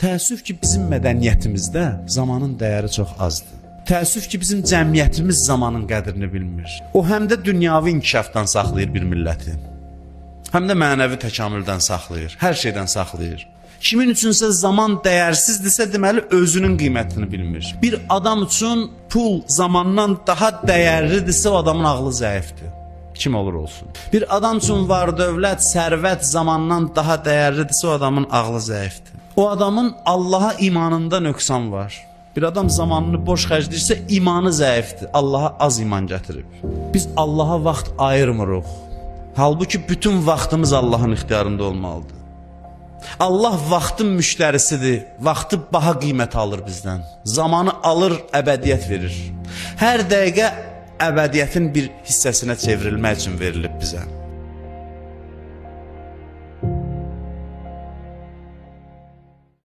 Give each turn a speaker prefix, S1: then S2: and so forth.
S1: Təəssüf ki, bizim mədəniyyətimizdə zamanın dəyəri çox azdır. Təəssüf ki, bizim cəmiyyətimiz zamanın qədrini bilmir. O həm də dünyavi inkişafdan saxlayır bir milləti. Həm də mənəvi təkamüldən saxlayır, hər şeydən saxlayır. Kimin üçünsə zaman dəyərsizdirsə, deməli özünün qiymətini bilmir. Bir adam üçün pul zamandan daha dəyərlidirsə, o adamın ağlı zəifdir. Kim olur olsun. Bir adam üçün var dövlət, sərvət zamandan daha dəyərlidirsə, o adamın ağlı zəifdir. O adamın Allaha imanında nöqsan var. Bir adam zamanını boş xərcləyirsə, imanı zəifdir. Allaha az iman gətirib. Biz Allaha vaxt ayırmırıq. Halbuki bütün vaxtımız Allahın ixtiyarında olmalıdır. Allah vaxtın müştərisidir. Vaxtı baha qiymət alır bizdən. Zamanı alır, əbədiyyət verir. Hər dəqiqə əbədiyyətin bir hissəsinə çevrilmək üçün verilib bizə.